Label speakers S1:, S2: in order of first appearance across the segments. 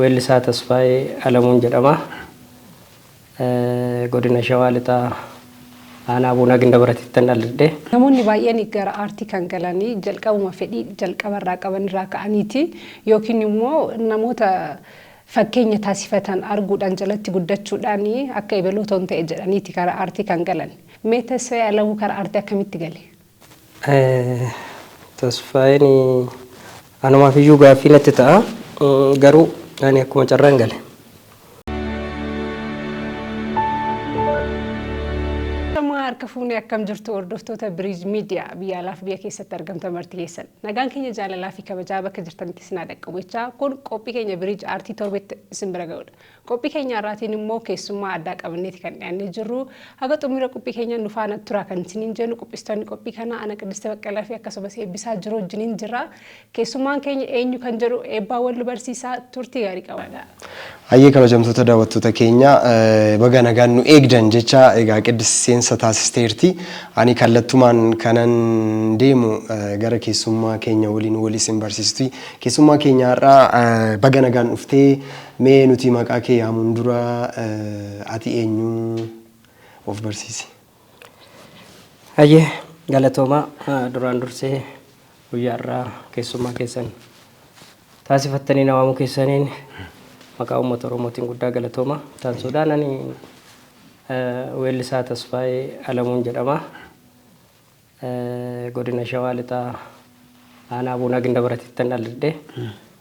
S1: Weellisaa Tasfaayee Alamuun jedhama. Godina Shawaa Lixaa aanaa Abuunaa Gindabaratittan dhaladhe.
S2: Namoonni baay'een gara aartii kan galanii jalqabuma fedhii jalqabarraa qaban irraa ka'aniiti yookiin immoo namoota fakkeenya taasifatan arguudhaan jalatti guddachuudhaan akka ebaluu ta'uun ta'e jedhaniiti karaa aartii kan galan. Mee Tasfaayee Alamuu karaa aartii akkamitti gale?
S1: Tasfaayeen anumaaf iyyuu gaaffii natti ta'a. Garuu ani akkuma carraan gale.
S2: Harka fuunee akkam jirtu hordoftoota Biriij Miidiyaa biyya alaaf biyya keessatti argamtan marti keessan. Nagaan keenya jaalalaa fi kabajaa bakka jirtanitti isin haa dhaqqabu jechaa kun qophii keenya Biriij Aartii torbetti isin bira ga'udha. Qophii keenya har'aatiin immoo keessummaa addaa qabanneeti kan dhiyaannee jirru. Haga xumura qophii keenya nu faana turaa kan isiniin jennu qopheessitoonni qophii kanaa ana Qiddiste Baqqalaa fi akkasumas Eebbisaa Jiruu wajjiniin jira. Keessummaan keenya eenyu kan jedhu eebbaa wal nu barsiisaa turtii gaarii qabaadha.
S3: Hayyee kabajamtoota daawwattoota keenya baga nagaan nu eegdan jecha egaa Qiddist seensa taasisteerti. Ani kallattumaan kanan deemu gara keessummaa keenya waliin wal isin barsiistuti. Keessummaa keenya har'aa baga nagaan dhuftee mee nuti maqaa kee yaamuun dura ati eenyu of barsiisi.
S1: Hayyee galatoomaa duraan dursee guyyaa har'aa keessummaa keessan taasifattanii na waamuu keessaniin maqaa uummata Oromootiin guddaa galatooma. Taansuudhaan ani weellisaa Tasfaayee Alamuun jedhama. Godina Shawaa Lixaa aanaa Abuunaa Gindabaratittan dhaladhe.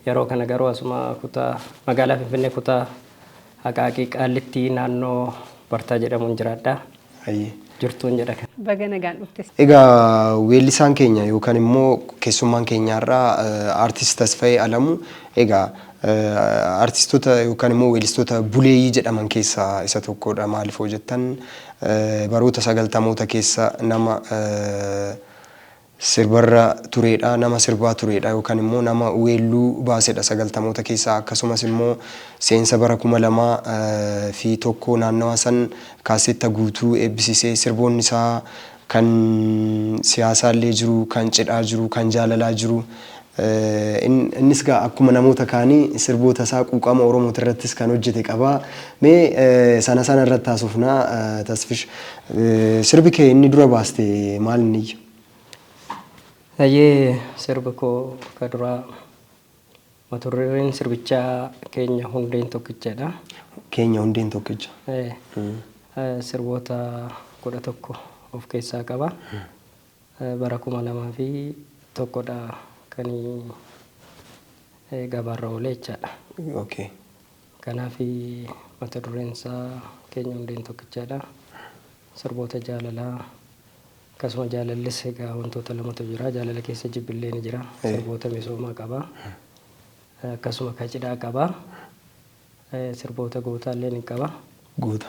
S1: Yeroo kana garuu asuma kutaa magaalaa Finfinnee kutaa Haqaaqii Qaallittii naannoo Bartaa jedhamuun jiraadha.
S3: Hayyee.
S1: Jirtuun jedha kan.
S2: Baga nagaan dhuftes.
S3: Egaa weellisaan keenya yookaan immoo keessummaan keenya har'aa aartist Tasfaayee Alamuu egaa aartistoota yookaan immoo weellistoota buleeyyii jedhaman keessaa isa tokkodha. Maaliif hoo jettan baroota sagaltamoota keessa nama sirbarra turedha. Nama sirbaa turedha yookaan immoo nama weelluu baasedha sagaltamoota keessaa. Akkasumas immoo seensa bara 2001 naannawa san kaasetta guutuu eebbisiisee sirboonni isaa kan siyaasaallee jiru, kan cidhaa jiru, kan jaalalaa jiru. Innis gaa akkuma namoota kaanii sirboota isaa quuqama Oromooti irrattis kan hojjete qaba. Mee sana sana irratti haasofnaa Tasfish. Sirbi kee inni dura baaste maal inni iyya?
S1: Hayyee sirbi koo ka duraa mata dureen sirbichaa keenya hundeen tokkichadha.
S3: Keenya hundeen tokkicha.
S1: Sirboota 11 of keessaa qaba. Bara 2001dha kan gabaarra oole jechaadha.
S3: Okay.
S1: Kanaaf mata dureen isaa keenya hundeen tokkichadha. Sirboota jaalalaa akkasuma jaalallis egaa wantoota lamatu jira. Jaalala keessa jibbillee ni jira. Sirboota misoomaa qaba. Akkasuma ka cidhaa qaba. Sirboota gootaallee ni qaba.
S3: Goota.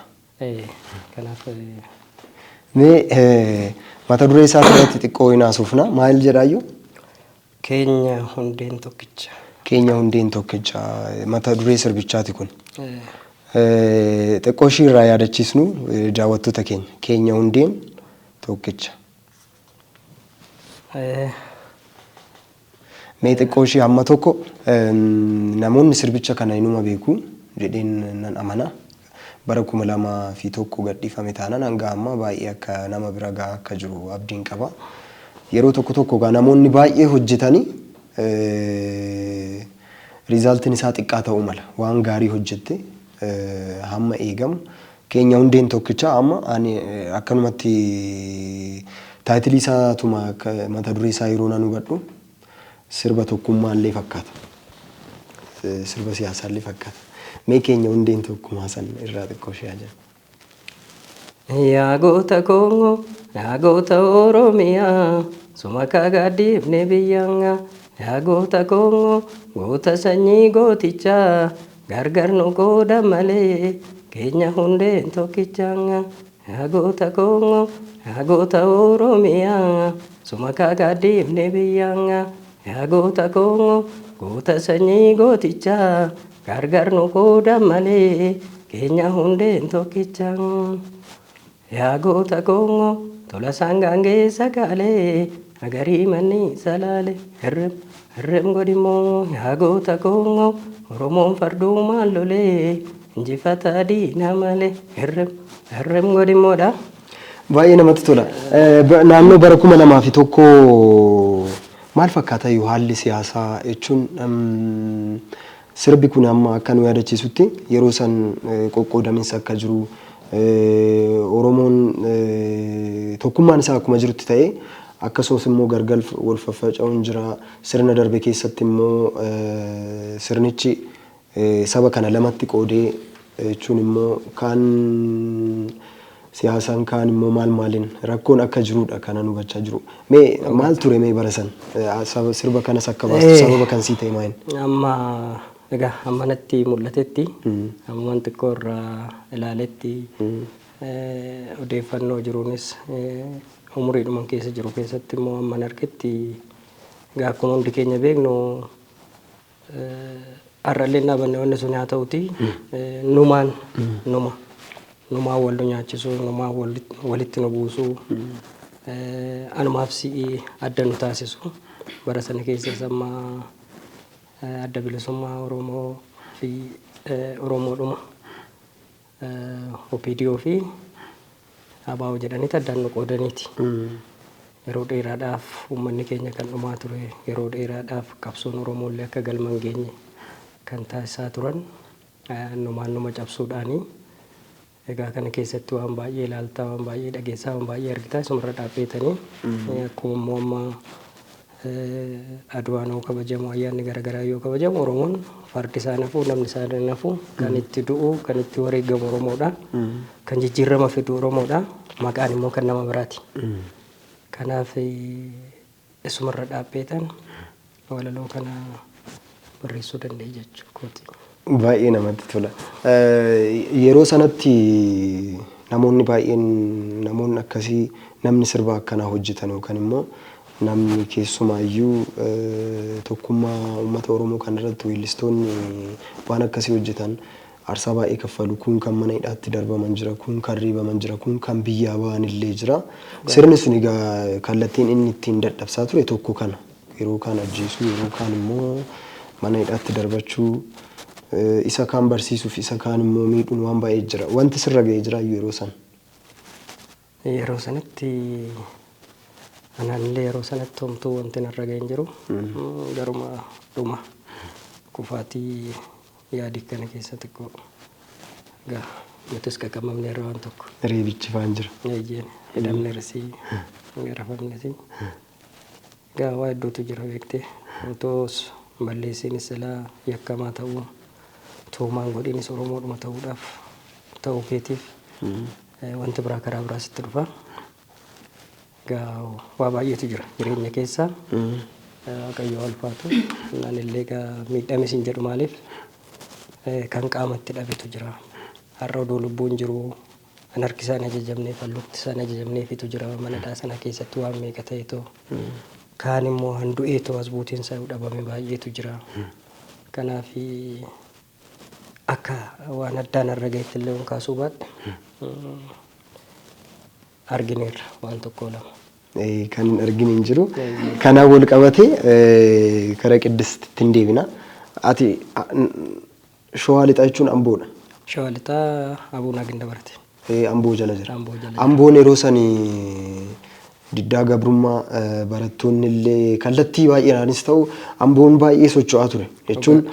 S1: Kanaaf
S3: Mee mata duree isaa irratti xiqqoo hin haasofna. Maal jedhaayyuu?
S1: Keenya hundeen tokkicha.
S3: Keenya hundeen tokkicha mata duree sirbichaati kun. Xiqqoo ishii irraa yaadachiisnu daawwattoota keenya. Keenya hundeen tokkicha. Mee xiqqoo ishii hamma tokko namoonni sirbicha kana inuma beeku jedheen nan amana. Bara 2001 gadhiifame taanaan hanga ammaa baay'ee akka nama bira gahaa akka jiru abdiin qaba. Yeroo tokko tokko gaa namoonni baay'ee hojjetanii resultiin isaa xiqqaa ta'uu mala. Waan gaarii hojjette hamma eegamu. Keenya hundeen tokkicha amma ani akkanumatti title isaatuma mata duree isaa yeroo nan hubadhu sirba tokkummaallee fakkaata. Sirba siyaasaallee fakkaata. Mee keenya hundeen tokkummaa san irraa xiqqoo ishee haa jennu.
S1: Yaa goota koo, yaa goota Oromiyaa, suma kagaddiifne biyyanga. Yaa goota koo, goota sanyii gootichaa, gargar nu qooda malee, keenya hundeen tokkicha. Yaa goota koo, yaa goota Oromiyaa, suma kagaddiifne biyyanga. Yaa goota koo, goota sanyii gootichaa, gargar nu qooda malee, keenya hundeen tokkicha. Yaa goota koo, tola sangaan geessa gaalee, Agarii manni salaale hirrib hirrib godhimmoo yaa goota koo Oromoon fardumaan lolee injifata diina malee hirrib hirrib godhimmoodha.
S3: Baay'ee namatti tola. Naannoo bara 2001 maal fakkaata iyyuu haalli siyaasaa jechuun, sirbi kun amma akka nu yaadachiisutti yeroo san qoqqoodaminsa akka jiru, Oromoon tokkummaan isaa akkuma jirutti ta'ee, akkasumas immoo gargar wal faffaca'uun jira. Sirna darbe keessatti immoo sirnichi saba kana lamatti qoodee, jechuun immoo kaan siyaasaan, kaan immoo maal maaliin rakkoon akka jirudha kanan hubachaa jiru. Mee maal ture mee bara san sirba kanas akka baastu sababa kan sii ta'e maal?
S1: Amma egaa amma natti mul'atetti, amman xiqqoo irraa ilaaletti, odeeffannoo jiruunis, umuriidhuma keessa jiru keessatti immoo amman argetti, egaa akkuma hundi keenya beeknu, har'allee dhaabanne wanni sun haa ta'uti, numaan numa numaan wal nu nyaachisuu, numaan walitti nu buusuu, anumaaf si'ii adda nu taasisu. Bara sana keessas amma Adda Bilisummaa Oromoo fi Oromoodhuma OPDO fi ABO jedhaniiti addaan nu qoodaniiti. Yeroo dheeraadhaaf uummanni keenya kan dhumaa ture, yeroo dheeraadhaaf qabsoon Oromoo illee akka galma hin geenye kan taasisaa turan numaan numa cabsuudhaani. Egaa kana keessatti waan baay'ee ilaaltaa, waan baay'ee dhageessaa, waan baay'ee argitaa, isumarra dhaabbeetanii akkuma immoo amma Adwaan yoo kabajamu, ayyaanni garaagaraa yoo kabajamu, Oromoon fardi isaa nafu, namni isaa nafu, kan itti du'u, kan itti wareegamu Oromoodha. Kan jijjiirama fidu Oromoodha. Maqaan immoo kan nama biraati. Kanaaf isumarra dhaabbeetan walaloo kana barreessuu danda'e jechuu kooti.
S3: Baay'ee namatti tola. Yeroo sanatti namoonni baay'een, namoonni akkasii, namni sirba akkanaa hojjetan yookaan immoo namni keessumaayyuu tokkummaa uummata Oromoo kanarratti weellistoonni waan akkasii hojjetan aarsaa baay'ee kaffalu. Kun kan mana hidhaatti darbaman jira, kun kan reebaman jira, kun kan biyyaa ba'an illee jira. Sirni sun egaa kallattiin inni ittiin dadhabsaa ture tokko kana. Yeroo kaan ajjeesuu, yeroo kaan immoo mana hidhaatti darbachuu, isa kaan barsiisuuf isa kaan immoo miidhuun waan baay'ee jira. Wanti sirra ga'ee jiraayyuu yeroo san?
S1: Yeroo sanatti anaan illee yeroo sanatti homtuu wanti narra ga'e hin jiru. Garuma dhuma kufaatii yaadii kana keessa xiqqoo egaa nutis qaqqabamne irra waan tokko.
S3: Reebichi faan jira.
S1: Eeyyeen, hidhamneersi, garafamnesi. Egaa waa hedduutu jira beektee. Otoos balleessiinis silaa yakkamaa ta'uu, tuumaan godhiinis Oromoodhuma ta'uudhaaf ta'uu keetiif wanti biraa karaa biraa sitti dhufa. Egaa waa baay'eetu jira jireenya keessa. Waaqayyo ulfaatu. Anillee egaa miidhames hin jedhu, maaliif kan qaamatti dhabetu jira. Har'a odoo lubbuun jiru an harki isaan ajajamneef, an lukti isaan ajajamneefitu jira, mana sana keessatti waan meeqa ta'eetoo. Kaan immoo han du'eetoo as buuteen isaa dhabame baay'eetu jira. Kanaaf akka waan addaan irra ga'etti illee kaasuu baadhe, argineerra waan tokko lama.
S3: Kan hin argine hin jiru. Kanaan wal qabatee karaa Qiddistitti hin deebina. Ati Shawaa Lixaa jechuun Amboodha.
S1: Shawaa Lixaa, Abuunaa Ginda Barate.
S3: Amboo jala jira.
S1: Amboo jala jira.
S3: Amboon yeroo sani diddaa gabrummaa, barattoonni illee kallattii baay'eedhaanis ta'u Amboon baay'ee socho'aa ture. Jechuun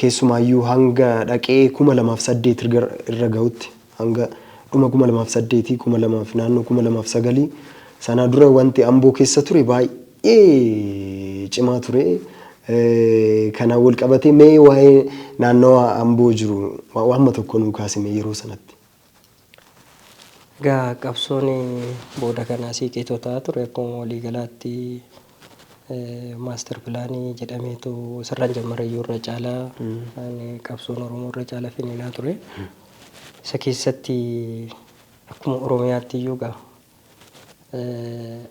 S3: keessumaayyuu hanga dhaqee 2008 irra gahutti, hanga dhuma 2008, 2000 naannoo 2009 sanaa dura wanti Amboo keessa ture baay'ee cimaa ture. Kanaan wal qabatee mee waa'ee naannawa Amboo jiru waanuma tokko nuu kaasime yeroo sanatti.
S1: Egaa qabsoon booda kanaa siiqeetoo ta'aa ture, akkuma waliigalaatti master planii jedhameetu sirraan jammareyyuu irra caalaa qabsoon Oromoo irra caalaa finiinaa ture. Isa keessatti akkuma Oromiyaatti iyyuu egaa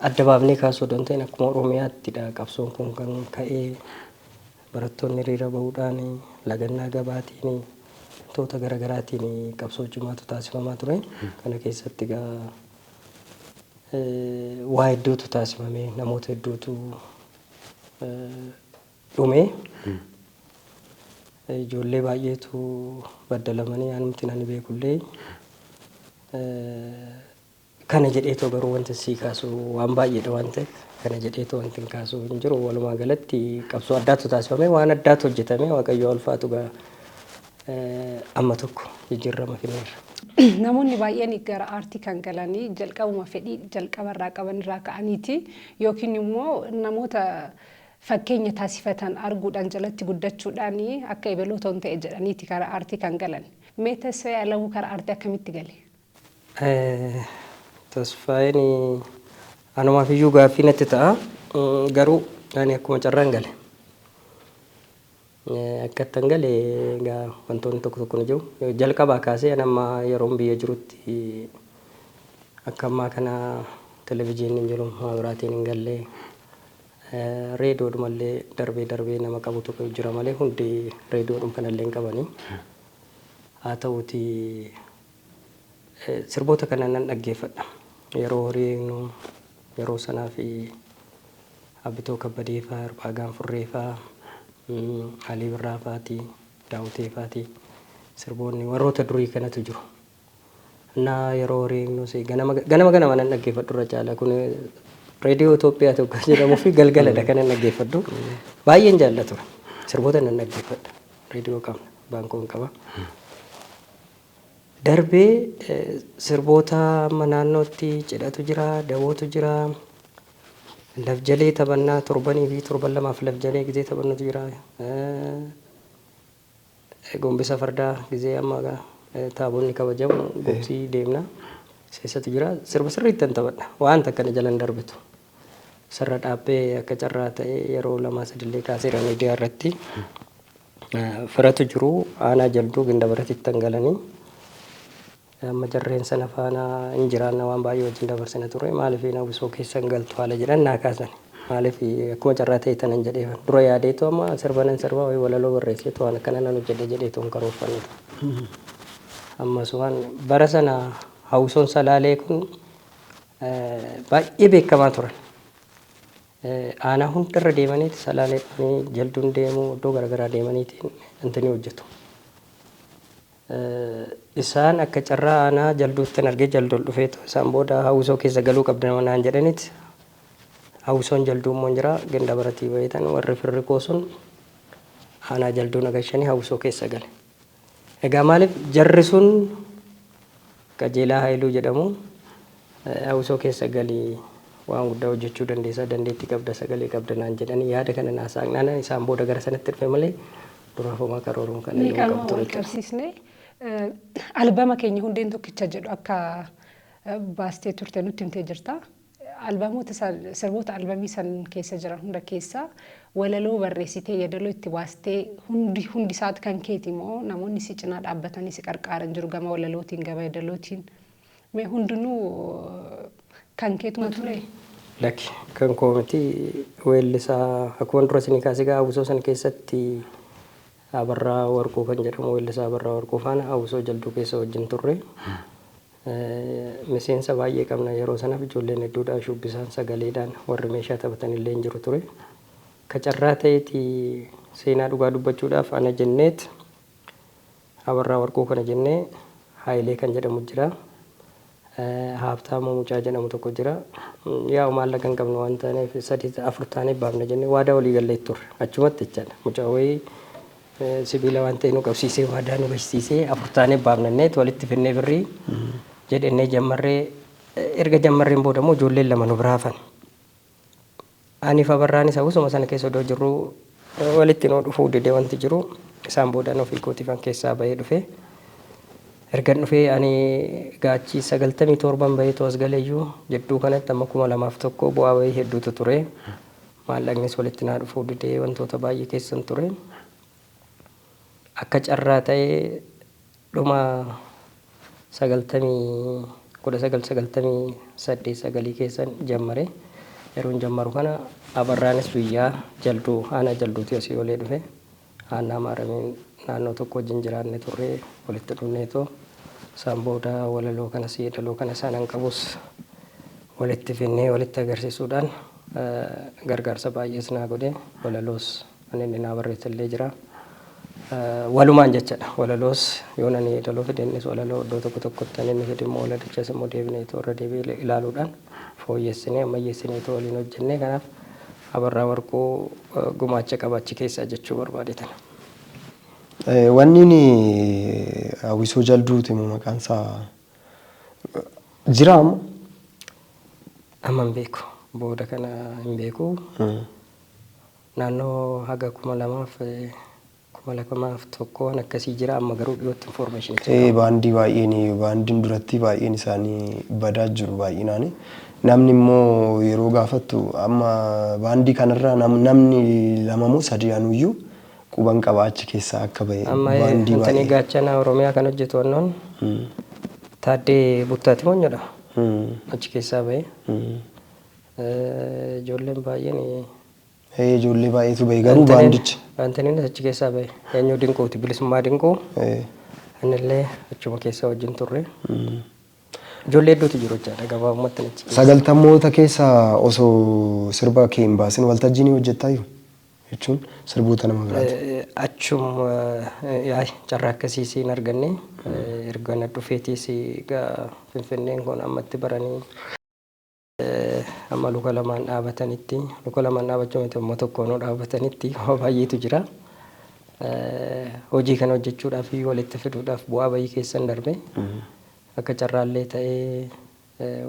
S1: adda baafnee kaasuu odoo hin ta'in, akkuma Oromiyaattidha qabsoon kun kan ka'ee, barattoonni hiriira bahuudhaan, lagannaa gabaatiin, wantoota garaagaraatiin qabsoo cimaatu taasifamaa ture. Kana keessatti egaa Waa hedduutu taasifame, namoota hedduutu dhume. Ijoollee baay'eetu baddalamanii anumti nani beekullee kana jedheetoo garuu wanti sii kaasu waan baay'eedha waan ta'eef kana jedheetoo wanti hin kaasu hin jiru. Walumaa galatti qabsoo addaatu taasifame, waan addaatu hojjetame. Waaqayyo ulfaatu gaa amma tokko jijjiirama finneerra.
S2: Namoonni baay'een gara aartii kan galanii jalqabuma fedhii jalqabarraa qaban irraa ka'aniiti yookiin immoo namoota fakkeenya taasifatan arguudhaan jalatti guddachuudhaan akka ebeloo ta'uun ta'e jedhaniiti karaa aartii kan galan. Mee Tasfaayee Alamuu karaa aartii akkamitti gale?
S1: Tasfaayeen anumaaf iyyuu gaaffii natti ta'a. Garuu ani akkuma carraan gale. Akka ittan gale egaa wantoonni tokko tokko ni jiru. Jalqabaa kaasee ani amma yeroon biyya jirutti akka ammaa kana televizyiiniin hin jiru, maabiraatiin hin galle, reediyoodhumallee darbee darbee nama qabu tokko jira malee hundi reediyoodhuma kanallee hin qabani. Haa ta'uuti sirboota kana nan dhaggeeffadha. Yeroo horii eegnu yeroo sanaa fi Abbitoo Kabbadee faa, Hirphaa Gaanfurree faa, Alii Birraa faati, Daawutee faati sirboonni warroota durii kanatu jiru. Innaa yeroo horii eegnus ganama ganama ganama nan dhaggeeffadhu irra caala kun reediyoo Itoophiyaa tokko jedhamuu fi galgaladha kanan dhaggeeffadhu. Baay'een jaalla ture. Sirboota nan dhaggeeffadha. Reediyoo qabna. Baankoon qaba. Darbee sirboota amma naannootti cidhatu jira, dawootu jira. Lafjalee taphannaa torbanii fi torban lamaaf lafjalee gizee taphannutu jira. Gombisa fardaa gizee amma taabonni kabajamu gobsii deemna. Seessatu jira. Sirba sirriittan taphadha. Waan takka na jalan darbitu. Sarara dhaabbee akka carraa ta'e yeroo lamaa sadillee kaaseera miidiyaa irratti. Firatu jiru aanaa Jalduu Gindabaratittan galanii. Amma jarreen sana faana hin jiraanna, waan baay'ee wajjin dabarsina ture. Maaliif hawwisoo keessa hin galtu haala jedhan naa kaasan. Maaliif akkuma carraa ta'e tanan jedheefan. Dura yaadeetu amma sirba nan sirba wayii walaloo barreesseetu waan akkana nan hojjedha jedheetu hin karoorfanne. Ammas waan bara sana hawwisoon Salaalee kun baay'ee beekamaa turan. Aanaa hundarra deemaniiti Salaalee dhufanii Jalduun deemu, iddoo garaagaraa deemaniitiin intini hojjetu. Isaan akka carraa aanaa Jalduuttin argee Jalduun dhufeetu isaan booda hawwisoo keessa galuu qabda nama naan jedhaniit hawwisoon Jalduu immoo jira Gindabaratii baheetan warri firri koo sun aanaa Jalduu na gashanii hawwisoo keessa gale. Egaa maaliif jarri sun Qajeelaa Haayiluu jedhamu hawwisoo keessa galii waan guddaa hojjechuu dandeessa, dandeettii qabda, sagalee qabda naan jedhanii yaada kana naa saaqnaan isaan booda gara sanatti dhufe malee duraaf homaa karooruun kana
S2: Mee
S1: yoo qabu
S2: kanuma
S1: ture
S2: wal
S1: jechuudha.
S2: Qabsiisnee albama keenya Hundeen Tokkicha jedhu akka baastee turte nutti himtee jirta. Albamoota sirboota albamii san keessa jiran hunda keessaa walaloo barreessitee yeedaloo itti baastee hundi hundi isaati kan keeti moo namoonni si cinaa dhaabbatanii si qarqaaran jiru gama walalootiin, gama yeedalootiin? Mee hundinuu kan keetuma ture?
S1: Lakki, kan koo miti. Weellisaa akkuma dura isinii kaasee egaa hawwisoo sana keessatti Abarraa Warquu kan jedhamu, weellisaa Abarraa Warquu faana hawwisoo Jalduu keessa wajjin turre. Miseensa baay'ee qabna yeroo sanaaf, ijoolleen hedduudha, shubbisaan, sagaleedhaan, warri meeshaa taphatan illee hin jiru ture. Ka carraa ta'eeti seenaa dhugaa dubbachuudhaaf ana jenneet, Abarraa Warquu kana jennee, Haayilee kan jedhamu jira. Haabtaamuu mucaa jedhamu tokko jira. Yaa'u maallaqa hin qabnu waan taaneef sadii afur taanee baafna jennee waadaa walii gallee turre. Achumatti jechaadha. Mucaa wayii sibiila waan ta'e nu qabsiisee waadaa nu gashsiisee afur taanee baafna jenneet walitti finnee birrii jedhennee jammarree. Erga jammarreen booda immoo ijoolleen lama nu biraa hafan. Ani fi Abarraanis hawwisuma sana keessa odoo jirruu walitti nuu dhufuu dide wanti jiru. Isaan boodaan ofii kootiifan keessaa bahee dhufe. Ergan dhufee ani gaachii 97n baheetu as galeeyyuu jidduu kanatti amma 2001 bu'aa bahii hedduutu ture. Maallaqnis walitti naa dhufuu dide, wantoota baay'ee keessan ture. Akka carraa ta'ee dhuma sagaltamii 1998 sagalii keessan jammare. Yeroon jammaru kana Abarraanis biyyaa Jalduu, aanaa Jalduutii asii olee dhufe. Haannaa Maaramiin naannoo tokko wajjin jiraanne turre, walitti dhufneetoo isaan booda walaloo kanas yeedaloo kana isaanan qabus Walitti finnee walitti agarsiisuudhaan gargaarsa baay'ees naa godhe. Walaloos kan inni naa barreesse illee jira. Walumaan jechadha. Walaloos yoon ani yeedaloo fide, innis walaloo iddoo tokko tokkotti, kan inni fide immoo walalichas immoo deebinee irra deebi'ee ilaaluudhaan fooyyessinee ammayyeessineetoo waliin hojjennee. Kanaaf Abarraa Warquu gumaacha qaba achi keessaa jechuu barbaadetan.
S3: Wanni inni Hawwisoo Jalduuti moo maqaan isaa jira amma?
S1: Amma hin beeku. Booda kana hin beeku. Naannoo haga 2001 waan akkasii jira, amma garuu dhiyootti information.
S3: Baandii baay'een, baandiin duratti baay'een isaanii badaa jiru baay'inaan. Namni immoo yeroo gaafattu amma baandii kanarraa namni lama moo sadii anuyyuu quban qaba achi keessaa akka bahe.
S1: Amma
S3: baandii
S1: Antanii
S3: baay'ee.
S1: Gaachana Oromiyaa kan hojjetu wannoon Taaddee Buttaati moo jedhama. Achi keessaa bahe. Ijoolleen baay'een.
S3: Ijoollee baay'eetu bahe garuu baandichi.
S1: Antaniin achi keessaa bahe. Eenyu Dinquuti, Bilisummaa Dinquu. Innillee achuma keessa wajjin turre. Ijoollee hedduutu jiru jechaadha gabaabumatti achi keessa.
S3: Sagaltamoota keessa osoo sirba kee hin baasin waltajjii ni hojjettaayyuu? Jechuun sirboota nama biraati.
S1: Achum yaay carraa akkasii siin arganne. Erga na dhufeetiis egaa Finfinneen kun ammatti baranii amma luka lamaan dhaabatanitti, luka lamaan dhaabachuu miti, amma tokkoonuu dhaabatanitti waa baay'eetu jira. Hojii kana hojjechuudhaaf fi walitti fiduudhaaf bu'aa bayii keessan darbe. Akka carraallee ta'ee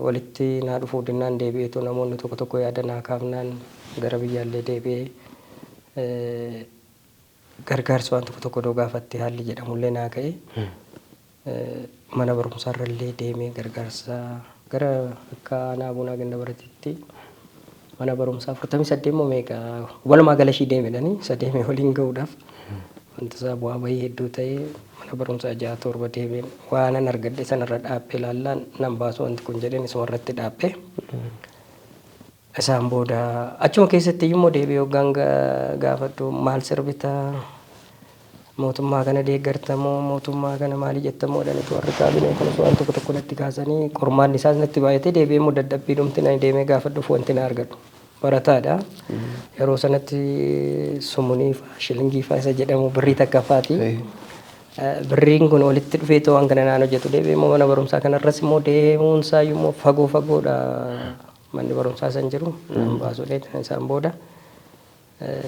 S1: walitti naa dhufuu dinnaan deebi'eetu namoonni tokko tokko yaada naa kaafnaan gara biyyaallee deebi'ee gargaarsa waan tokko tokko doo gaafatte haalli jedhamullee naa ka'e. Mana barumsaarrallee deemee gargaarsa gara akka aanaa Abuunaa Ganda Baratitti mana barumsaa 48 moo meeqa walumaa gala ishii deemedhani isa deemee waliin ga'uudhaaf wanti isaa bu'aa bayii hedduu ta'ee mana barumsaa ja'a torba deemeen waanan argadhe sanarra dhaabbee ilaallaan nan baasu wanti kun jedheen isuma irratti dhaabbee. Isaan booda achuma keessatti immoo deebi'ee hoggaan gaafadhu, maal sirbitaa, mootummaa kana deeggartamoo, mootummaa kana maali jettamoo jedhanitu warri kaabinee kunis waan tokko tokko natti kaasanii qormaanni isaas natti baay'atee deebi'ee immoo dadhabbii dhumti na deemee gaafadhuuf wanti na argadhu. Barataadha. Yeroo sanatti sumunii fa'aa shilingii fa'aa isa jedhamu birrii takka fa'aati. Birriin kun walitti dhufee waan kana naan hojjetu. Deebi'ee immoo mana barumsaa kanarras immoo deemuun isaa immoo fagoo fagoodha. Manni barumsaa san jiru nan baasuudhe. Isaan booda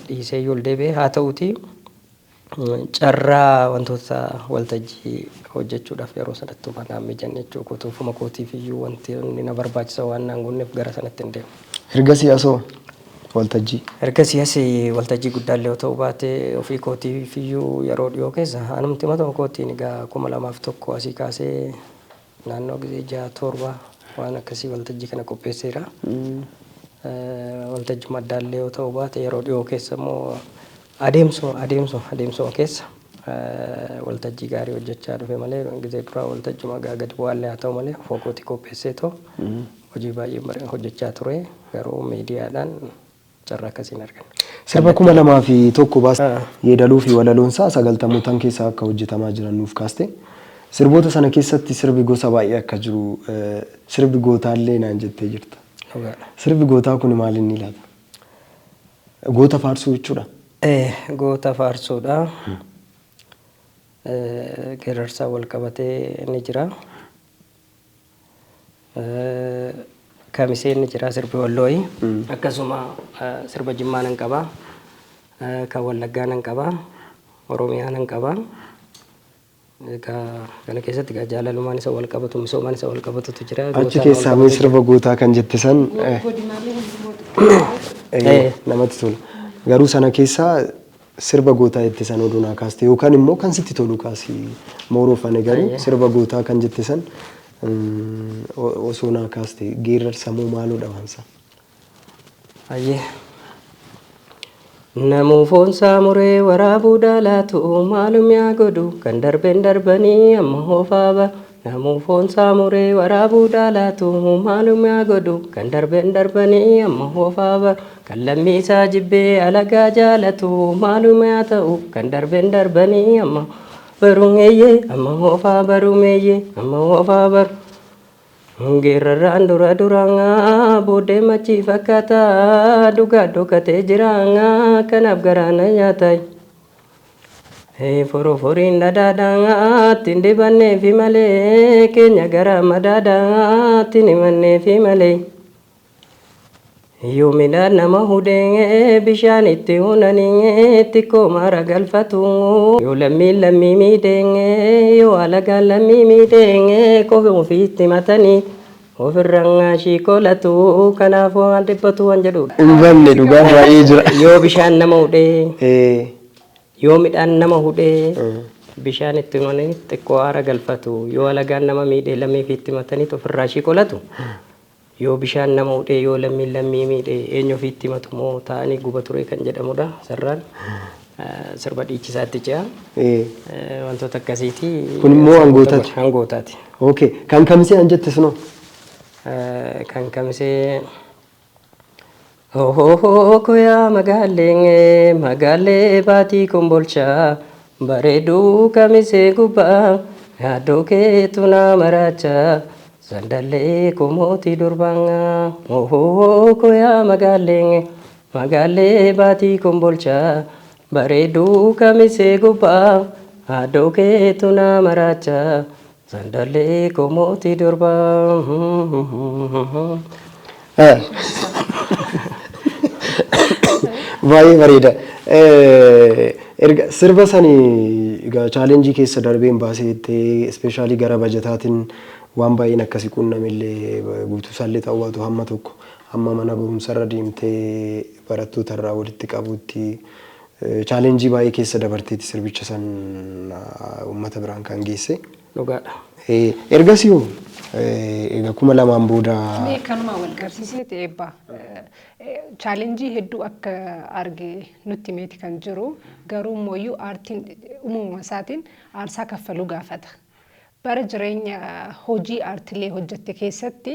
S1: dhiisee iyyuu ol deebi'ee haa ta'uuti carraa wantoota waltajjii hojjechuudhaaf yeroo sanatti naan mijanne jechuu kootu ofuma kootiif iyyuu wanti inni na barbaachisa waan naan guunneef gara sanatti hin deemu.
S3: Ergasii asoo waltajjii.
S1: Ergasii as waltajjii guddaallee yoo ta'u baate ofii kootiif iyyuu yeroo dhiyoo keessa anumti matuma kootiin egaa 2001 asii kaasee naannoo gisee ja'a torba waan akkasii waltajjii kana qopheesseera. Waltajjii addaallee yoo ta'u baate yeroo dhiyoo keessa immoo adeemsuma keessa waltajjii gaarii hojjechaa dhufe malee gisee duraa waltajjuma gadi bu'aallee haa ta'u malee ofuma kootii qopheessee ta'u hojii baay'ee hojjechaa ture, garuu miidiyaadhaan carraa akkasii hin arganne.
S3: Sirba 2001 baas yeedaluu fi walaloonsaa sagaltamootaan keessa akka hojjetamaa jiran nuuf kaaste. Sirboota sana keessatti sirbi gosa baay'ee akka jiru, sirbi gootaallee naan jettee jirta. Sirbi gootaa kun maal inni laata? Goota faarsuu jechuudha.
S1: Goota faarsuudha. Geerarsaa wal qabatee ni jira. Kamiseen ni jira, sirbi Wallooyi. Akkasuma sirba Jimmaa nan qaba. Kan Wallaggaa nan qaba. Oromiyaa nan qaba. Egaa kana keessatti egaa jaalalumaan isa wal qabatu, misoomaan isa wal qabatutu jira.
S3: Achi keessaa mee sirba gootaa kan jette san namatti tola. Garuu sana keessaa sirba gootaa jette san oduu naa kaaste yookaan immoo kan sitti tolu kaasi mooroofane, garuu sirba gootaa kan jette san osoo naa kaaste, geerarsa moo maaloodha waansa?
S1: Ayyee. Namuu foonsaa muree waraabuu daalaatu maalum yaa godhu kan darbeen darbanii amma hoofaa ba. Namuu foonsaa muree waraabuu daalaatu maalum yaa godhu kan darbeen darbanii amma hoofaa ba. Kan lammiisaa jibbee alagaa jaalatu maalum yaa ta'u kan darbeen darbanii amma barumeeyyee amma hoofaa barumeeyyee amma hoofaa baru. Geerarraan dura duraan booddee machii fakkaata dhugaa dhokatee jira kanaaf garaa na nyaata. Foroforiin dhadhaadhaan ittiin dibanneefi malee keenya gara madaadhaan ittiin himanneefi malee. Yoo midhaan nama hudhee bishaan itti hunanii xiqqoo maara galfatu. Yoo lammiin lammii miidhee yoo alagaan lammii miidhee kophee ofiitti matanii ofirraan shiikolatu kanaafuu waan dhiphatu waan jedhudha.
S3: Hin banne dhugaa baay'ee jira.
S1: Yoo bishaan nama hudhee yoo midhaan nama hudhee bishaan itti hunanii xiqqoo aara galfatu. Yoo alagaan nama miidhee lammii ofiitti matanii ofirraa shiikolatu. Yoo bishaan nama hudhee yoo lammiin lammii miidhee eenyu ofiitti himatu moo taa'anii guba ture kan jedhamudha sarraan sirba dhiichisaatti ce'a. Wantoota akkasiiti.
S3: Kun immoo hangootaati.
S1: Hangootaati.
S3: Okay. Kan kamisee an jette sunoo?
S1: Kan kamisee. Ohoo koyaa magaalee magaalee baatii kombolchaa bareeduu kamisee gubbaa yaaddoo keetu na maraachaa sandallee komootii durbaa. Ohoo koyaa magaalee magaalee baatii kombolchaa bareeduu kamisee gubbaa yaaddoo keetu na maraachaa sandallee komootii durbaa.
S3: Baay'ee bareeda. Erga sirba sani egaa chaalenjii keessa darbeen baasee jettee ispeeshaalii gara bajataatiin waan baay'een akkasii quunnamillee guutuu isaallee ta'uu baatu hamma tokko hamma mana barumsarra deemtee barattoota irraa walitti qabuutti chaalenjii baay'ee keessa dabarteeti sirbicha san uummata biraan kan geesse.
S1: Dhugaadha.
S3: Ergasii hoo egaa 2000 booda.
S2: Mee kanuma wal qabsiisee eebba chaalenjii hedduu akka arge nutti himeeti kan jiru garuu immoo aartiin uumama isaatiin aarsaa kaffaluu gaafata. Bara jireenya hojii aartilee hojjette keessatti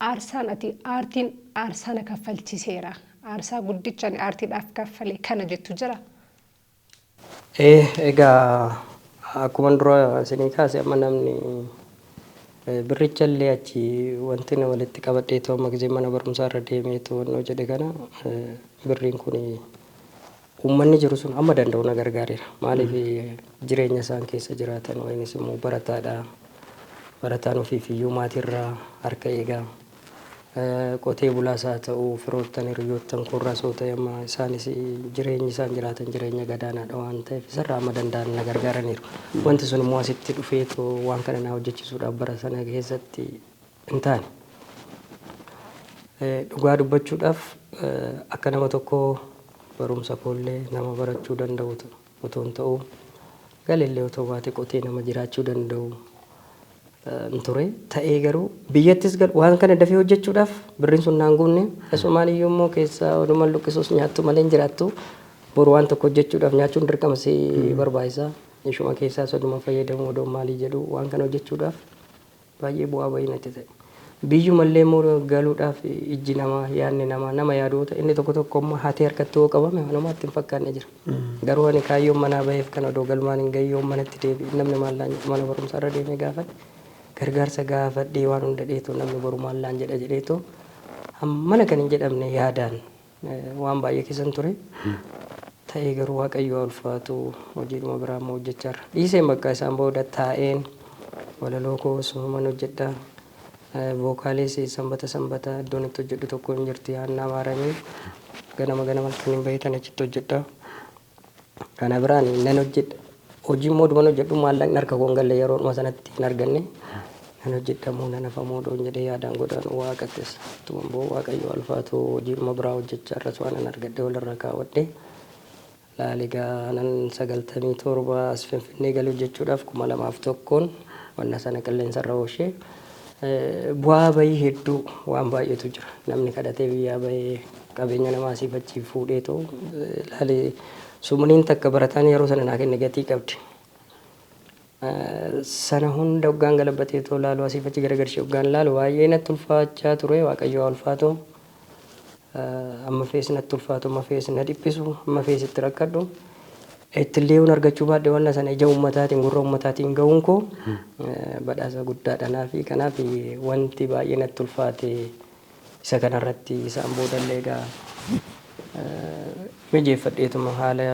S2: aarsaan ati aartiin aarsaa na kaffalchiseera aarsaa guddicha ani aartiidhaaf kaffale kana jettu jira.
S1: Egaa akkuma dura isinii kaase amma namni birricha illee achi wanti na walitti qabadhee amma gisee mana barumsaa irra deemee to'annoo jedhe kana birriin kun uummanni jiru sun amma danda'u na gargaareera. Maaliif jireenya isaan keessa jiraatan wayinis immoo barataadha. Barataan ofiif iyyuu maatiirraa harka eegaa. Qotee bulaas haa ta'u firoottan hiriyoottan koorraas yoo ta'e amma isaanis jireenyi isaan jiraatan jireenya gadaanaadha waan ta'eef isarraa amma danda'an na gargaaraniiru. Wanti sun immoo asitti dhufeetoo waan kana na hojjechiisuudhaaf bara sana keessatti hin taane. Dhugaa dubbachuudhaaf akka nama tokkoo barumsa koollee nama barachuu danda'u otoo hin ta'u galillee otoo baate qotee nama jiraachuu danda'u ture. Ta'ee garuu biyyattis waan kana dafee hojjechuudhaaf birriin sun naan guunne asumaan iyyuu immoo keessaa oduma luqqisuus nyaattu malee hin jiraattu. Boru waan tokko hojjechuudhaaf nyaachuun dirqama si barbaachisa. Ishuma keessaas oduma fayyadamu odoo maalii jedhu waan kana hojjechuudhaaf baay'ee bu'aa bahii natti ta'e. Biyyumallee immoo galuudhaaf ijji namaa yaadni namaa nama yaadoota inni tokko tokko immoo hatee harkatti yoo qabame waanuma itti hin fakkaanne jira. Garuu ani kaayyoon manaa baheef kan odoo galmaan hin gahin yoon manatti deebi'e namni maallaan mana barumsaa irra deemee gaafadhe gargaarsa gaafadhee waan hunda dheetu namni boru maallaan jedha jedheetu hammana kan hin jedhamne yaadaan waan baay'ee keessan ture. Ta'ee garuu Waaqayyo ulfaatu hojiidhuma biraa immoo hojjechaa jira. Dhiiseen bakka isaan booda taa'een walaloo koo sunuman hojjedha. Vookaaliis sanbata sanbata iddoon itti hojjedhu tokko hin jirti Haannaa Maaramii ganama ganama kan hin bahitan achitti hojjedha. Kana biraan nan hojjedha. Hojii immoo duman hojjedhu maallaqni harka koo hin galle yeroodhuma sanatti hin arganne. Nan hojjedha moo nan hafa moo doon jedhee yaadaan godhaan waaqattis. Tuman boo Waaqayyo ulfaatu hojiidhuma biraa hojjechaa irras waan an argadhe walirra kaawwadhe. Laaligaa nan 97 as Finfinnee galu hojjechuudhaaf 2001 wanna sana qilleensarra oolchee bu'aa bahii hedduu waan baay'eetu jira. Namni kadhatee biyyaa bahee qabeenya namaa asiif achi fuudheetu laali sumniin takka barataan yeroo sana naa kenne gatii qabdi. Sana hunda hoggaan galabbateetoo laalu asiif achi garagarshee hoggaan laalu baay'ee natti ulfaachaa ture Waaqayyo ulfaatu. Amma fees natti ulfaatu amma fees na dhiphisu amma fees itti rakkadhu. Ittillee yoon argachuu baadhe wanna sana ija uummataatiin gurra uummataatiin ga'uun koo badhaasa guddaadha naafi. Kanaaf wanti baay'ee natti ulfaate isa kanarratti isaan boodallee egaa mijeeffadheetuma haala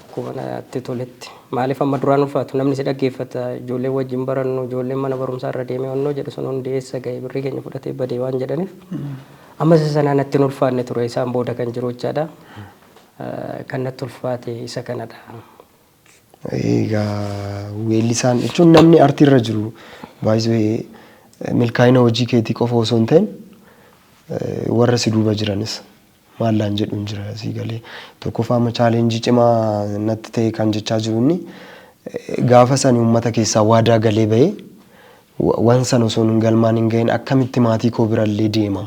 S1: akkuma natti toletti. Maaliif amma duraan ulfaatu namni si dhaggeeffata ijoollee wajjin barannu ijoolleen mana barumsaa irra deemee onnoo jedhu sun hundi eessa ga'e birrii keenya fudhatee badee waan jedhaniif amma isa sanaa natti hin ulfaanne ture isaan booda kan jiru jechaadha. Kan natti ulfaate isa kanadha.
S3: Egaa weellisaan jechuun namni artii irra jiru baay'ee milkaa'ina hojii keetii qofa osoo hin ta'in warra si duuba jiranis maallaan jedhu hin jira sii galee. Tokkoffaa amma challenge cimaa natti ta'e kan jechaa jiru inni gaafa sani uummata keessaa waadaa galee bahee waan sana osoo hin galmaan hin gahin akkamitti maatii koo birallee deema.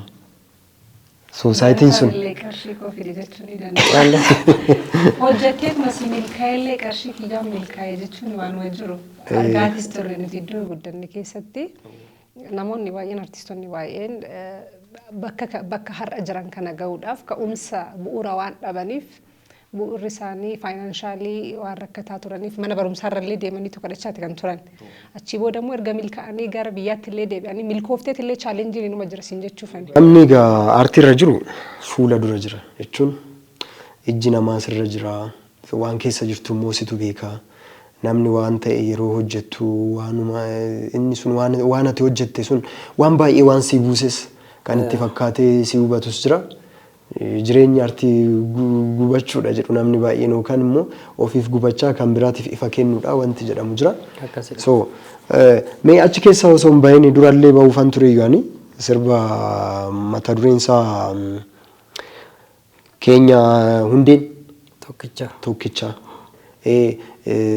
S3: Societyn sun.
S2: Illee qarshii koo fide jechuu ni danda'a. Hojjetteetuma si milkaa'ellee qarshii kiyyaan milkaa'e jechuun waanuma jiru. Argaatis turre nuti iddoo guddanne keessatti. Namoonni baay'een artistoonni baay'een bakka har'a jiran kana gahuudhaaf ka'umsa bu'uura waan dhabaniif bu'uurri isaanii financially waan rakkataa turaniif mana barumsaarra illee deemaniitu kadhachaati kan turan. Achii booda immoo erga milkaa'anii gara biyyaatti illee deebi'anii milkoofteet illee challengeiin inuma jira siin jechuufani.
S3: Namni egaa aartii irra jiru fuula dura jira jechuun ijji namaa sirra jira waan keessa jirtu immoo situ beeka. Namni waan ta'e yeroo hojjettu waanuma inni sun waan ati hojjette sun waan baay'ee waan si buuses kan itti fakkaatee si hubatus jira. Jireenyi aartii gubachuudha jedhu namni baay'een yookaan immoo ofiif gubachaa kan biraatiif ifa kennuudha wanti jedhamu jira.
S1: Akkasidha.
S3: So mee achi keessa osoo hin bahin durallee bahuufan ture iyyuu sirba mata dureen isaa keenya hundeen
S1: Tokkicha.
S3: Tokkicha.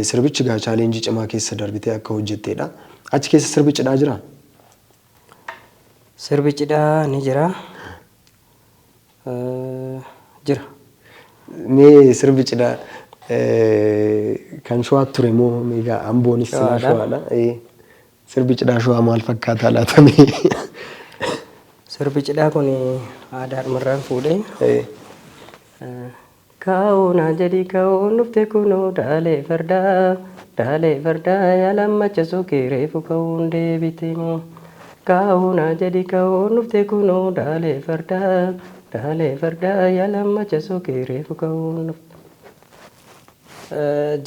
S3: Sirbichi gaa challenge cimaa keessa darbitee akka hojjetteedha. Achi keessa sirbi cidhaa jiraa?
S1: Sirbi cidhaa ni jira. Jira.
S3: Mee sirbi cidhaa kan Shawaa ture moo egaa Amboonis silaa
S1: Shawaadha.
S3: Shawaadha. Sirbi cidhaa Shawaa maal fakkaataa laata mee?
S1: Sirbi cidhaa kun aadaadhumarraan fuudhee. Kaa'uuna jedhi kaa'uun dhufte kunoo daalee fardaa daalee fardaa yaalammacha suuqii reefu ka'uun deebite. Kaa'uuna jedhi kaa'uun dhufte kunoo daalee fardaa daalee fardaa yaalammacha suuqii reefu ka'uun dhufte.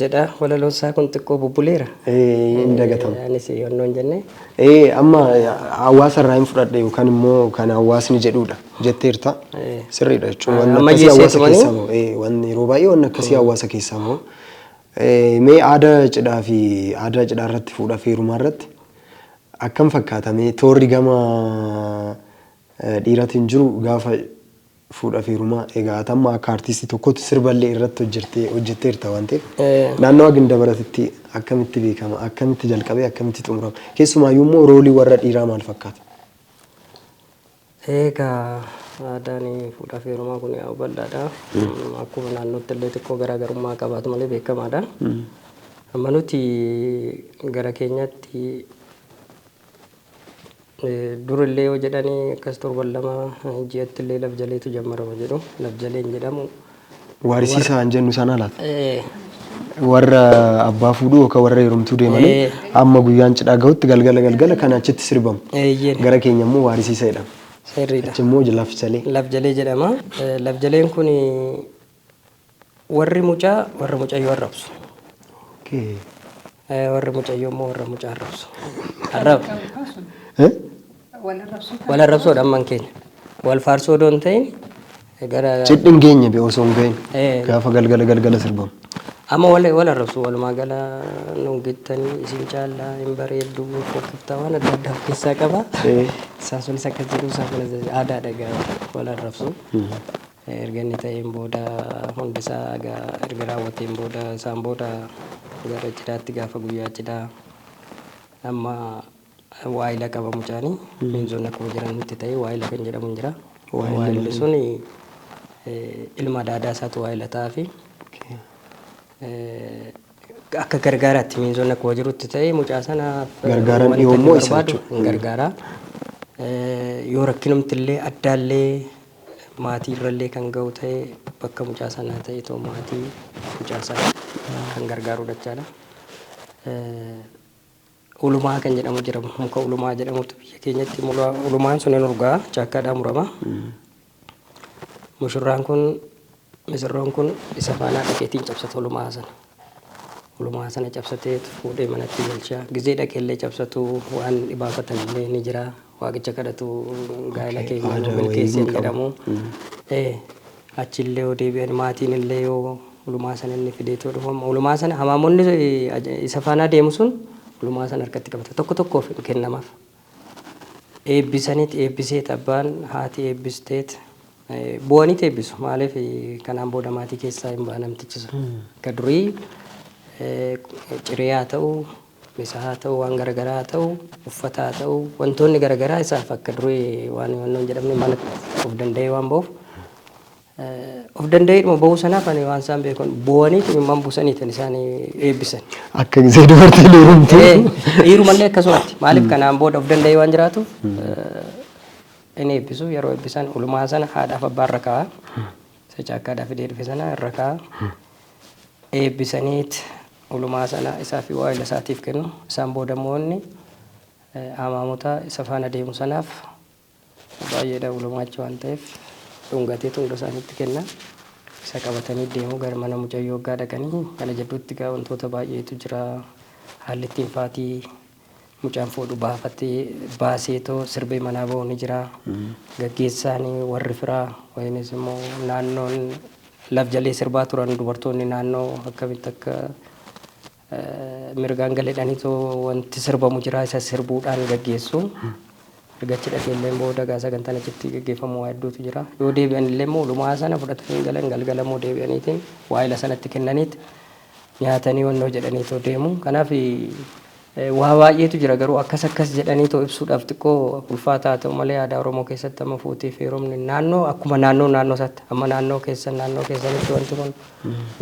S1: Jedha walaloon isaa kun xiqqoo bubbuleera.
S3: Hin dagatamu.
S1: Anis yoonnoo hin jenne.
S3: Amma hawaasa irraa hin fudhadhe yookaan immoo kan hawaasni jedhudha jetteerta. Sirriidha jechuun wanni akkasii hawaasa
S1: Ammayyeesseetumanii?
S3: keessaa bahu. Wanni yeroo baay'ee wanni akkasii hawaasa keessaa bahu. Mee aadaa cidhaa fi aadaa cidhaa irratti fuudhaa fi heerumaa irratti akkam fakkaata? Mee toorri gama dhiiraatiin jiru gaafa fuudhaa fi heerumaa egaa atamma akka artistii tokkotti sirballee irratti hojjetteerta waan ta'eef naannawa Gindabaratitti akkamitti beekama? Akkamitti jalqabee akkamitti xumurama? Keessumaayyuu immoo roolii warra dhiiraa maal fakkaata?
S1: Egaa aadaan fuudhaa fi heerumaa kun yaa'u bal'aadha. Akkuma naannootti illee xiqqoo garaagarummaa qabaatu malee beekamaadha. Amma nuti gara keenyatti durillee yoo jedhanii akkas torban 2 ji'atti illee lafjaleetu jammarama jedhu. Lafjaleen jedhamu.
S3: Waarisiisaa hin jennu sana laata? Warra abbaa fuudhuu yookaan warra heerumtuu deemanii amma guyyaan cidhaa gahutti galgala galgala kan achitti sirbamu. Gara keenya immoo waarisiisa jedhama.
S1: Sirriidha.
S3: Achi immoo lafjalee.
S1: Lafjalee jedhama. Lafjaleen kun warri mucaa warra mucayyoo arrabsu. Warri mucayyoo immoo warra mucaa arrabsu. Arraba. Wal arrabsuudha amman keenya. Wal faarsuu odoo hin ta'in gara
S3: Cidhi hin geenye be osoo hin gahin gaafa galgala galgala sirbamu.
S1: Amma wal arrabsu walumaa gala nu gittanii isin caallaa hin bareeddu fokkiftaa waan adda addaa of keessaa qaba. Isaan sunis akkas jedhu isaan kunis aadaadha egaa wal arrabsu. Erga inni ta'een booda hundi isaa egaa erga raawwateen booda isaan booda gara cidhaatti gaafa guyyaa cidhaa amma waayila qaba mucaanii miinzonni akkuma jiranitti ta'ee waayila kan jedhamu hin jira. Waayilli sun ilma daadaa isaatu waayila ta'aa fi akka gargaaraatti miinzonni akkuma jirutti ta'ee mucaa sanaaf
S3: Gargaaraan
S1: wanta
S3: dhiyoo
S1: inni
S3: immoo isa
S1: barbaadu
S3: jechuudha.
S1: hin gargaara. Yoo rakkinumti illee addaallee maatii irrallee kan ga'u ta'e bakka mucaa sanaa ta'e too maatii mucaa sanaa kan gargaarudha jechaadha. Ulumaa kan jedhamu jira. Muka ulumaa jedhamutu biyya keenyatti ulumaan sun hin urgaa, caakkaadhaa murama. Mushurraan kun, misirroon kun isa faanaa dhaqeetiin cabsata ulumaa sana. Ulumaa sana cabsatee fuudhee manatti galcha. Gizee dhaqeellee cabsatu, waan dhibaafatan illee ni jira. Waaqicha kadhatu, gaa'ela keenya nu
S3: Aadaa wayii
S1: milkeessee
S3: hin qabu.
S1: Jedhamu. Achillee yoo deebi'an, maatiin illee yoo ulumaa sana inni fideetoo dhufu, ulumaa sana hamaamonni isa faanaa deemu sun ulumaa sana harkatti qabata. Tokko tokkoof kennamaaf. Eebbisaniit, eebbiseet abbaan, haati eebbisteet, bu'aniit eebbisu. Maaliif, kanaan booda maatii keessaa hin ba'a namtichi sun. Akka durii ciree haa ta'u, misa haa ta'u, waan garaagaraa haa ta'u, uffata haa ta'u, wantoonni garaagaraa isaaf akka durii waan waan hin jedhamne, mana of danda'ee waan ba'uuf, of danda'eedhuma bahuu sanaaf ani waan isaan beekan bu'aniit imimmaan buusaniitan isaan eebbisan.
S3: Akka gisee dubartiin heerumtu.
S1: Dhiirumallee akkasumatti, maaliif, kanaan booda of danda'ee waan jiraatuuf inni eebbisu. Yeroo eebbisan ulumaa sana haadhaaf abbaa irra kaa'a. Isa caakkaadhaa fidee dhufe sana irra kaa'a. Eebbisaniit ulumaa sana isaa fi waa'ila isaatiif kennu. Isaan booda immoo inni hamaamota isa faana deemu sanaaf, baay'eedha ulumaachi waan ta'eef, dhungatee hunda isaaniitti kenna. Isa qabatanii deemu gara mana mucayyoo. Waggaa dhaqanii kana jidduutti gaa wantoota baay'eetu jira. Haalli ittiin faatii mucaan fuudhu baafatee baaseetoo sirbee manaa ba'u ni jira. Gaggeessaan warri firaa wayinis immoo naannoon laf jalee sirbaa turan, dubartoonni naannoo akkamitti akka mirgaan galeedhaniitoo wanti sirbamu jira, isa sirbuudhaan gaggeessu. Erga achi dhaqeellee booda gaa sagantaan achitti gaggeeffamu waa hedduutu jira. Yoo deebi'an illee immoo ulumaa sana fudhatanii galan, galgala immoo deebi'aniitiin waa'ila sanatti kennaniit nyaatanii wannoo jedhaniitoo deemu. Kanaaf waa baay'eetu jira, garuu akkas akkas jedhaniitoo ibsuudhaaf xiqqoo ulfaataa ta'u malee, aadaa Oromoo keessatti amma fuutii fi heerumni naannoo akkuma naannoo naannoo isaatti, amma naannoo keessan naannoo keessanitti wanti kun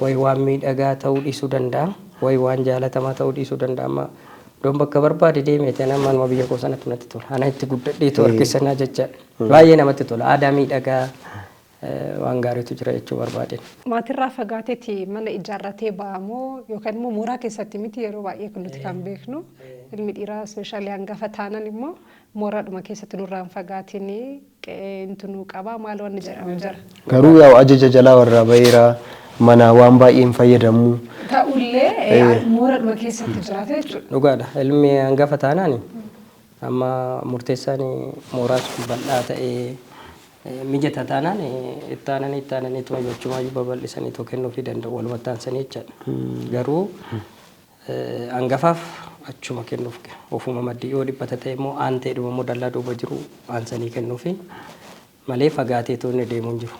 S1: wayi waan miidhagaa ta'uu dhiisuu danda'a. Wayi waan jaalatamaa ta'uu dhiisuu danda'a. Amma iddoon bakka barbaade deemee ta'e, amma anuma biyya koo sanatti natti tola. Ana itti guddadheetu harkisanaa jechaadha. Baay'ee namatti tola. Aadaa miidhagaa, waan gaariitu jira jechuu barbaadeen.
S2: Maatirraa fagaateeti mana ijaarratee ba'amoo yookaan immoo mooraa keessatti miti? Yeroo baay'ee kun nuti kan beeknu, ilmi dhiiraa especially hangafa taanan immoo mooraadhuma keessatti nurraan fagaatiin qe'eentu nuu qaba maal wanni jedhamu jira.
S3: Garuu yaa'u ajaja jalaa warraa baheera, mana waan baay'een fayyadamu.
S2: Ta'ullee mooraadhuma keessatti jiraata jechuudha.
S1: Dhugaadha. Ilmi hangafa taanaan amma murteessaan mooraa sun bal'aa ta'ee mijata taanaan, itti aananii itti aananii ituma jechuumaayyuu babal'isanii too kennuufii danda'u, walumatti aansanii jechaadha. Garuu hangafaaf achuma kennuuf ofuma maddii, yoo dhiphata ta'e immoo aanteedhuma immoo dallaa duuba jiru aansanii kennuufi malee fagaateetu inni deemuu hin jiru.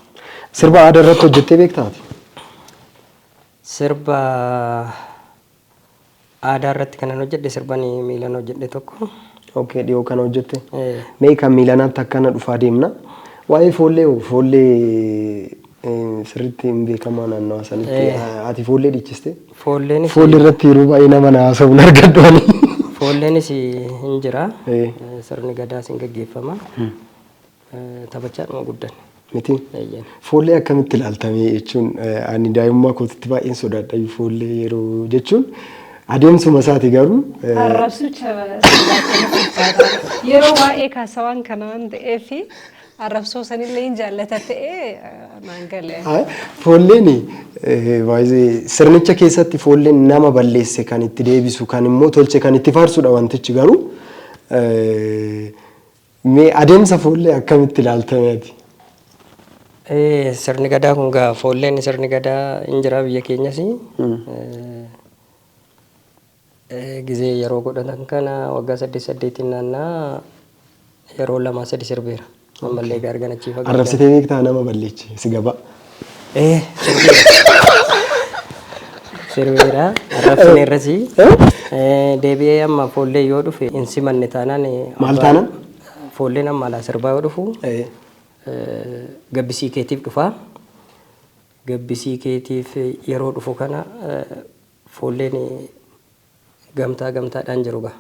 S3: Sirba aadaa irratti hojjettee beektaati?
S1: Sirba aadaa irratti kanan hojjedhe sirban miilan hojjedhe tokko.
S3: Okay, dhiyoo kana hojjette. Mee kan miilanaatti akkana dhufaa deemna. Waa'ee foollee hoo, foollee sirriitti hin beekamaa naannawaa sanitti. Ati foollee dhiichiste?
S1: Foolleenis
S3: Foollee irratti yeroo baay'ee nama na haasa'uun argadhu ani.
S1: Foolleenis hin jira. Sirni gadaas hin gaggeeffama. Taphachaadhuma guddanne.
S3: Miti?
S1: Eeyyeen.
S3: Foollee akkamitti ilaaltamee jechuun, ani daa'imummaa kootitti baay'een sodaadha foollee yeroo jechuun, adeemsuma isaati garuu.
S2: Arrabsucha yeroo baay'ee kaasawaan kana waan ta'eef, arrabsoo sanillee hin jaallata ta'ee naan galee.
S3: Foolleen baay'ee sirnicha keessatti foolleen nama balleesse kan itti deebisu, kan immoo tolche kan itti faarsudha wantichi, garuu mee adeemsa foollee akkamitti ilaaltame ati?
S1: Sirni gadaa kun gaa foolleen sirni gadaa hin jira biyya keenyas. Gizee yeroo godhatan kana waggaa saddeet saddeetiin naannaa yeroo lama sadi sirbeera. Ammallee gaargan achii fagaachaa.
S3: Arrabsitee beektaa nama balleeche si gabaa?
S1: Sirbeera. Sirbeera. Arrabsine irrasi. Deebi'ee amma foollee yoo dhufe hin simanne taanaan.
S3: Maal taanaan?
S1: Foolleen amma alaa sirbaa yoo dhufu gabbisii keetiif dhufaa. Gabbisii keetiif yeroo dhufu kana foolleen gamtaa gamtaadhaan jiru gaa.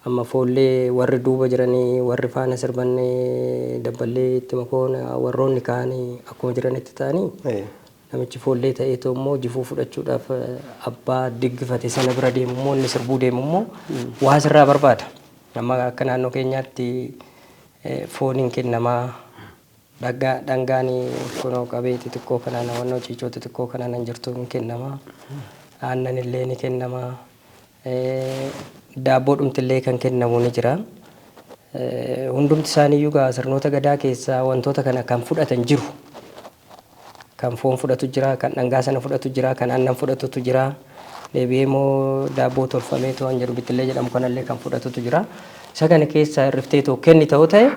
S1: Amma foollee warri duuba jiranii, warri faana sirbannee dabballee itti makoon, warroonni kaanii akkuma jiranitti ta'anii Namichi foollee ta'eetoo immoo jifuu fudhachuudhaaf abbaa diggifate sana bira deemu immoo, inni sirbuu deemu immoo waa sirraa barbaada. Amma akka naannoo keenyaatti fooniin kennamaa, dhangaan kunoo qabee xixiqqoo kanaan, hawannoo ciicoo xixiqqoo kanaan hin jirtu hin kennamaa. Aannan illee ni kennamaa. Daabboo dhumtillee kan kennamu ni jira. Hundumti isaaniiyyuu gaa sirnoota gadaa keessaa wantoota kana kan fudhatan jiru. Kan foon fudhatu jira, kan dhangaa sana fudhatu jira, kan aannan fudhatutu jira. Deebi'ee immoo daabboo tolfamee waan jedhu bittillee jedhamu kanallee kan fudhatutu jira. Isa kana keessaa hirriftee too kenni ta'uu ta'e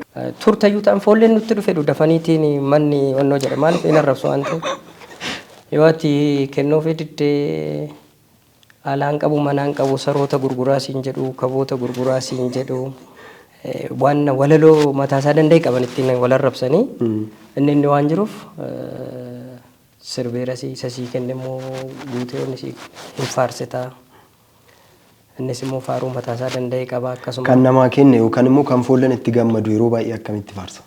S1: turtayyuu ta'an foolleen nutti dhufe dafaniitiin manni onnoo jedha, maaliif hin arrabsu waan ta'eef. Yoo ati kennuufii diddee, alaan qabu, manaan qabu, saroota gurguraa siin jedhu, kaboota gurguraa siin jedhu, waan walaloo mataasaa danda'e qaban ittiin wal arrabsanii inni waan jiruuf sirbeera isa sii kenne immoo guutee inni sii hin faarsitaa. Innis immoo faaruu mataasaa danda'e qaba akkasuma.
S3: Kan namaa kenne yookaan immoo kan foolleen itti gammadu yeroo baay'ee akkamitti faarsa?